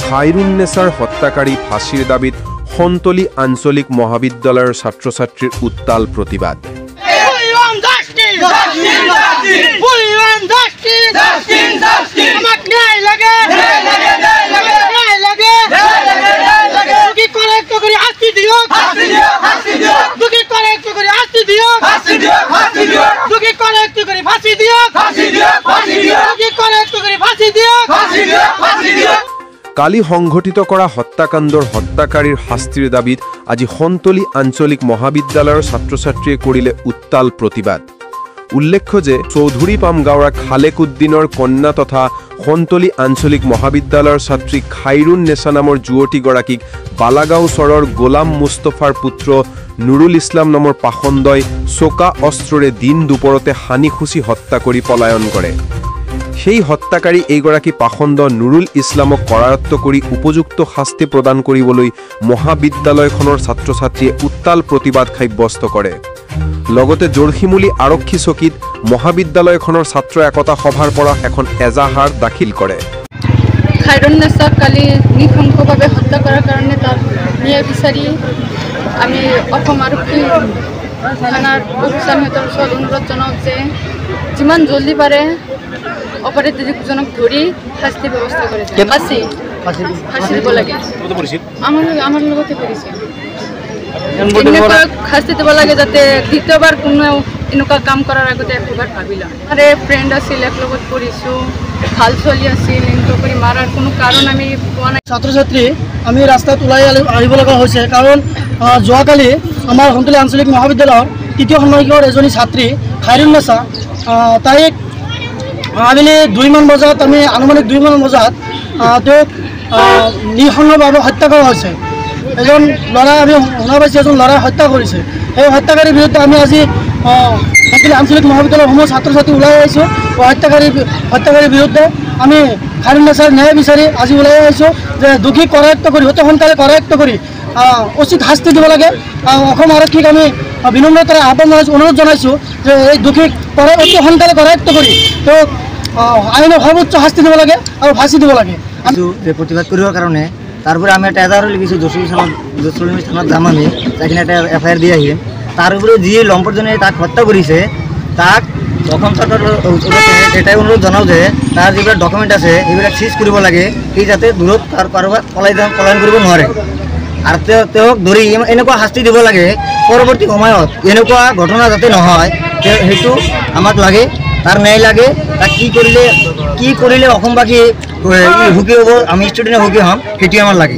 খাইৰুন্নেছাৰ হত্যাকাৰী ফাঁসিৰ দাবীত সন্তলি আঞ্চলিক মহাবিদ্যালয়ৰ ছাত্ৰ-ছাত্ৰীৰ উত্তাল প্ৰতিবাদ। কালি সংঘটিত কৰা হত্যাকাণ্ডৰ হত্যাকাৰীৰ শাস্তিৰ দাবীত আজি সন্তলি আঞ্চলিক মহাবিদ্যালয়ৰ ছাত্ৰ-ছাত্ৰীয়ে কৰিলে উত্তাল প্ৰতিবাদ। উল্লেখ্য যে চৌধুৰী পামগাঁৱৰ খালেক উদ্দিনৰ কন্যা তথা সন্তলি আঞ্চলিক মহাবিদ্যালয়ৰ ছাত্ৰী খাইৰুন নেছা নামৰ যুৱতীগৰাকীক বালাগাঁও চৰৰ গোলাম মুস্তফাৰ পুত্ৰ নুৰুল ইছলাম নামৰ পাষণ্ডই চোকা অস্ত্ৰৰে দিন দুপৰতে হানি খুচি হত্যা কৰি পলায়ন কৰে। সেই হত্যাকাৰী এইগৰাকী পাষণ্ড নুৰুল ইছলামক কৰায়ত্ব কৰি উপযুক্ত শাস্তি প্ৰদান কৰিবলৈ মহাবিদ্যালয়খনৰ ছাত্ৰ-ছাত্ৰীয়ে উত্তাল প্ৰতিবাদ সাব্যস্ত কৰে। লগতে জোৰশিমুলি আৰক্ষী চকীত মহাবিদ্যালয়খনৰ ছাত্ৰ একতা সভাৰ পৰা এখন এজাহাৰ দাখিল কৰে। খাইৰুন্নেছাক কালি নৃশংসভাৱে হত্যা কৰাৰ কাৰণে তাৰ ন্যায় বিচাৰি আমি অসম আৰক্ষী থানাৰ অফিচাৰহঁতৰ ওচৰত অনুৰোধ জনাওঁ যে যিমান জলদি পাৰে অপৰাধীজনক ধৰি শাস্তিৰ ব্যৱস্থা কৰে। ফাঁচি দিব লাগে। আমাৰ লগতে কৰিছে। এনেকুৱা শাস্তি দিব লাগে যাতে দ্বিতীয়বাৰ কোনেও এনেকুৱা কাম কৰাৰ আগতে একবাৰ ভাবি লয়। আৰে ফ্ৰেণ্ড আছিল, একলগত পঢ়িছোঁ, ভাল ছোৱালী আছিল, এনেকুৱা কৰি মাৰাৰ কোনো কাৰণ আমি পোৱা নাই। ছাত্ৰ ছাত্ৰী আমি ৰাস্তাত ওলাই আহিব লগা হৈছে কাৰণ যোৱাকালি আমাৰ সন্তলি আঞ্চলিক মহাবিদ্যালয়ৰ তৃতীয় ষান্মাসিকৰ এজনী ছাত্ৰী খাইৰুন্নেছা তাইক আবেলি 2মান বজাত আমি আনুমানিক 2মান বজাত তেওঁক নৃশংসভাৱে হত্যা কৰা হৈছে। এজন ল'ৰাই আমি শুনা পাইছোঁ এজন ল'ৰাই হত্যা কৰিছে। সেই হত্যাকাৰীৰ বিৰুদ্ধে আমি আজি সন্তলি আঞ্চলিক মহাবিদ্যালয়ৰ সমূহ ছাত্ৰ ছাত্ৰী ওলাই আহিছোঁ। হত্যাকাৰীৰ বিৰুদ্ধে আমি খাইৰুন্নেছাৰ ন্যায় বিচাৰি আজি ওলাই আহিছোঁ যে দোষী কৰায়ত্ব কৰি অতি সোনকালে কৰায়ত্ব কৰি উচিত শাস্তি দিব লাগে। অসম আৰক্ষীক আমি বিনম্ৰতাৰে আহ্বান জনাইছোঁ, অনুৰোধ জনাইছোঁ যে এই দোষীক অতি সোনকালে কৰায়ত্ব কৰি তেওঁক আইনৰ সৰ্বোচ্চ শাস্তি দিব লাগে আৰু ফাঁচি দিব লাগে। যে প্ৰতিবাদ কৰিবৰ কাৰণে তারপরে আমি একটা এজাহারও লিখেছি, জোরশিমুলি থানাত যাম আমি, সেখানে একটা এফআইআর দিয়ে আহিম। তার উপরে যি লম্পটজনে তাক হত্যা কৰিছে তাক অসম চৰকাৰৰ এটাই অনুৰোধ জনাওঁ যে তাৰ যিবিলাক ডকুমেণ্ট আছে সেইবিলাক চিজ কৰিব লাগে, সি যাতে দূৰত কাৰোবাৰ পলায়ন কৰিব নোৱাৰে। আৰু তেওঁক ধৰি এনেকুৱা শাস্তি দিব লাগে পৰৱৰ্তী সময়ত এনেকুৱা ঘটনা যাতে নহয়, সেইটো আমাক লাগে, তাৰ ন্যায় লাগে। তাক কি কৰিলে অসমবাসী সুখী হ'ব, আমি ষ্টুডেণ্টে সুখী হ'ম, সেইটোৱে আমাৰ লাগে।